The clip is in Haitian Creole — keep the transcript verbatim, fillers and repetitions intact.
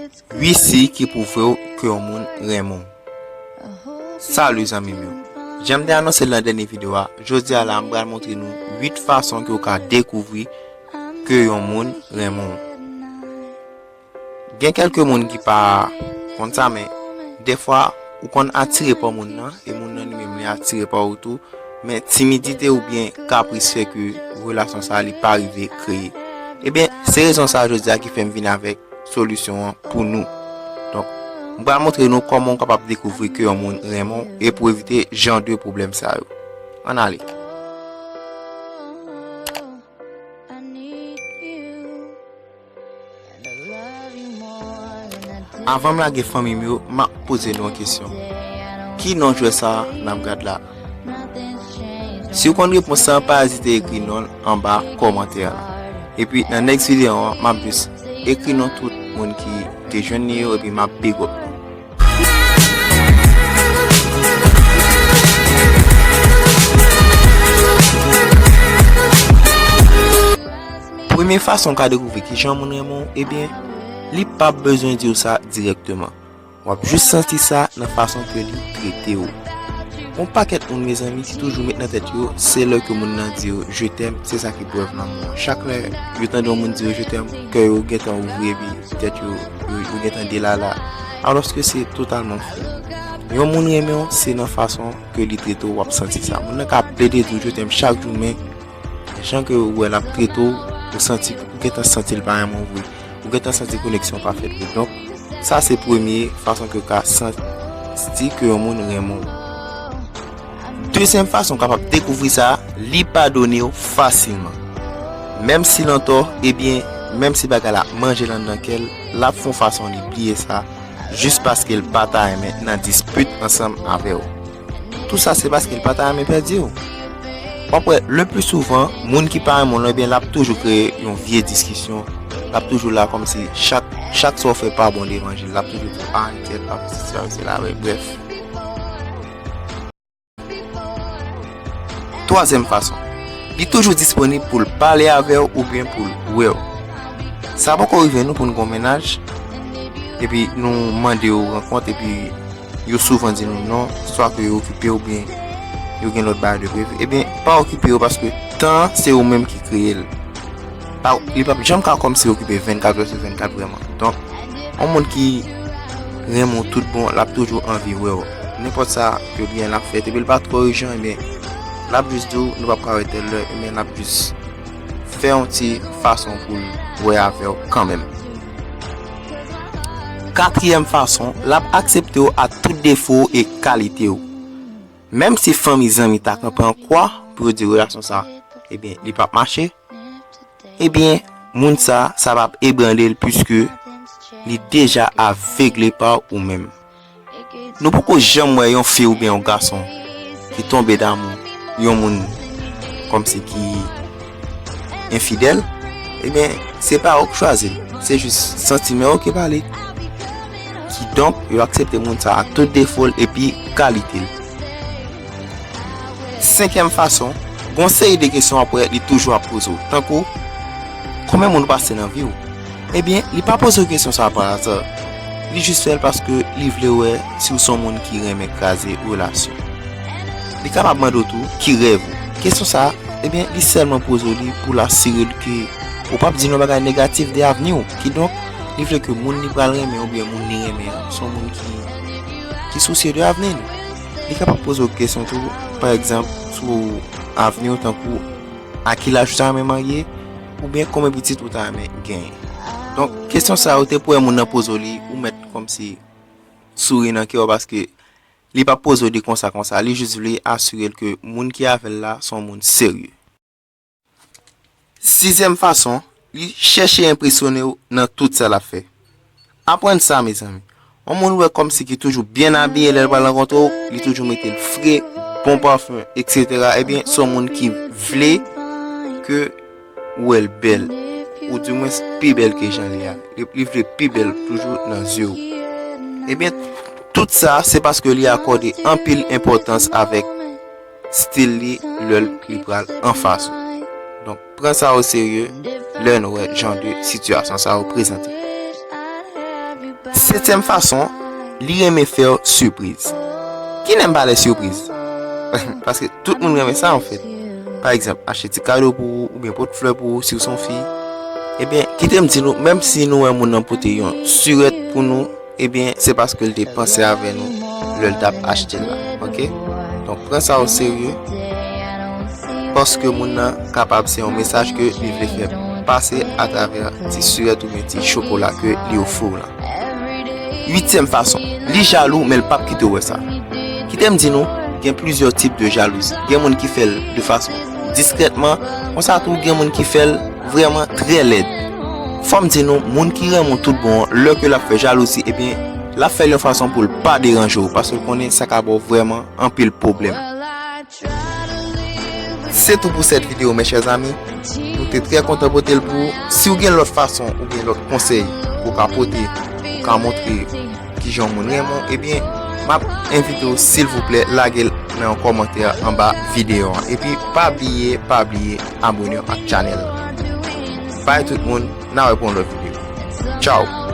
Uit siy ki pwouve w ke yon moun renmen w. Salut zanmi m yo. Jan m te anonse l nan dènye videyo a, jodi a la m pral montre nou uit fason ke w ka dekouvri ke yon moun renmen w. Gen kèlke moun ki pa konn sa, men defwa ou konn atire pa moun nan, e moun nan li menm li atire pa ou tou, men timidite oubyen kapris fè ke relasyon sa a li pa rive kreye. Ebyen, se rezon sa a jodi a ki fè m vin avèk solisyon an pou nou. Donk, m pral montre nou kòman w kapab dekouvri ke yon moun renmen w e pou evite jan de pwoblèm sa yo. Ann ale. Avan m lage fanmi m yo, m ap poze nou yon kesyon. Ki non jwè sa a n ap gad la? Si w konn repons lan, pa ezite ekri non l anba kòmantè la. Epi nan next videyo an, m ap jis ekri non tout moun ki te jwenn li yo, epi m ap big up nou. Premye fason w ka dekouvri kijan moun renmen w, ebyen, li p ap bezwen di w sa dirèkteman. W ap jis santi sa nan fason ke li trete w. Gon pakèt moun, mezanmi, ki toujou met nan tèt yo, se lè ke moun nan di yo je t'aime, se sa ki prèv lanmou an. Chak lè yo tande yon moun di yo je t'aime, kè yo gentan ouvri epi tèt yo, yo, yo gentan delala. Alòske se totalman fo. Yon moun renmen w, se nan fason ke li trete w, w ap santi sa. Moun nan ka plede di w je t'aime chak jou, men jan ke ou wè l ap trete w, ou santi, ou gentan santi l pa renmen w vre. Ou gentan santi koneksyon pa fèt vre. Donk, sa se premye fason ke w ka santi ke yon moun renmen w. Dezyèm fason w kapab dekouvri sa, li padone w fasilman. Menm si l antò, ebyen, menm si bagay la ap manje l anndan kè l, l ap fè yon fason li bliye sa, jis paske l pa ta renmen nan dispit ansanm avè w. Tou sa se paske l pa ta renmen pèdi w. W ap wè, le pli souvan, moun ki pa renmen w lan, ebyen, l ap toujou kreye yon vye diskisyon. L ap toujou la kòmsi chak, chak sa w fè pa bon devan je l. L ap toujou di, "Ah, enkyèt, pa fè sa, se la, brèf." Twazyèm fason, li toujou disponib pou l pale avè w oubyen pou l wè w. Sa poko rive nou pou n gon mennaj, epi nou mande yo rankont, epi yo souvan di nou non, swa ke yo okipe oubyen yo gen lòt bagay de preve. Ebyen, pa okipe yo paske tan an se ou menm ki kreye l. Pa, li p ap janm ka kòmsi okipe vennkat è sou vennkat vrèman. Donk, yon moun ki renmen w tout bon, l ap toujou anvi wè w. Nenpòt sa ke byen l ap fè, depi l pa twò ijan, ebyen, l ap jis di w, "Nou p ap ka wè tèl lè," ebyen, l ap jis fè yon ti fason pou l wè avè w kanmenm. Katriyèm fason, l ap aksepte w ak tout defo w e kalite w. Menm si fanmi, zanmi ta kanpe an kwa pou yo di relasyon sa, ebyen, li p ap mache, ebyen, moun sa, sa p ap ebranle l piske li deja avegle pa ou menm. Nou poko janm wè yon fi oubyen yon gason ki tonbe damou yon moun kòmsi ki enfidèl, ebyen, se pa ou k chwazi l. Se jis santiman yo ki pale. Kidonk, yo aksepte moun sa ak tout defo l epi kalite l. Senkyèm fason, gon seri de kesyon apre li toujou ap poze w. Tankou, konbyen moun ou pase nan vi w? Ebyen, li pa poze w kesyon sa pa aza. Li jis fè l paske li vle wè si w se yon moun ki renmen kraze relasyon. Li kapab mande w tou, ki rèv ou? Kesyon sa, ebyen, li sèlman poze w li pou l asire l ke ou p ap di l yon bagay negatif de avni w. Kidonk, li vle ke moun li pral renmen oubyen moun li renmen an, se yon moun ki, ki sousye de avni l. Li kapab poze w kesyon tou, pa egzanp, sou avni w, tankou, a ki laj ou ta renmen marye, oubyen konbyen pitit ou ta renmen genyen. Donk, kesyon sa yo te pou wè moun nan poze w li, ou mèt kòmsi souri nan kè w paske li p ap poze w li konsa konsa, li jis vle asire l ke moun ki avè l la se yon moun serye. Sizyèm fason, li chèche enpresyone w nan tout sa l ap fè. Aprann sa, mezanmi. Yon moun ou wè kòmsi ki toujou byen abiye lè l pral rankontre w, li toujou mete l fre, bon pafen, etsetera. Ebyen, se yon moun ki vle ke ou wè l bèl, oudimwens pi bèl ke jan li a. Li, li vle pi bèl toujou nan zye w. Ebyen, tout sa, se paske li akòde anpil enpòtans avèk stil li lè l, li pral anfas ou. Donk, pran sa o serye lè nou wè jan de sitiyasyon sa yo prezante. Setyèm fason, li renmen fè w sipriz. Ki nèm pa lè sipriz? Paske tout moun renmen sa, anfèt. Pa egzanp, achte ti kado pou ou, oubyen pot flè pou ou, si w se yon fi. Ebyen, kite m di nou, menm si nou wè moun nan pote yon sirèt pou nou, ebyen, se paske l te panse avè nou lè l t ap achte l la, oke? Donk, pran sa o serye, paske moun nan kapab se yon mesaj ke li vle fè pase atravè ti sirèt oubyen ti chokola ke li ofri w lan. Uityèm fason, li jalou, men l p ap kite w wè sa. Kite m di nou, gen plizyè tip de jalouzi. Gen moun ki fè l de fason diskrètman, konsa tou gen moun ki fè l vrèman trè lèd. Fò m di nou, moun ki renmen w tout bon an, lè ke l ap fè jalouzi, ebyen, l ap fè l yon fason pou l pa deranje w, paske l konnen sa ka ba w vrèman anpil pwoblèm. Se tou pou sèt videyo, mes chers amis. Nou te trè kontan pote l pou ou. Si w gen lòt fason oubyen lòt konsèy pou w ka pote, pou w ka montre kijan yon moun renmen w, ebyen, m ap envite w, silvouplè, lage l nan yon kòmantè anba videyo an. Epi, pa bliye, pa bliye abone w ak chanèl la. Bay tout moun, n a wè pou yon lòt videyo. Tchao!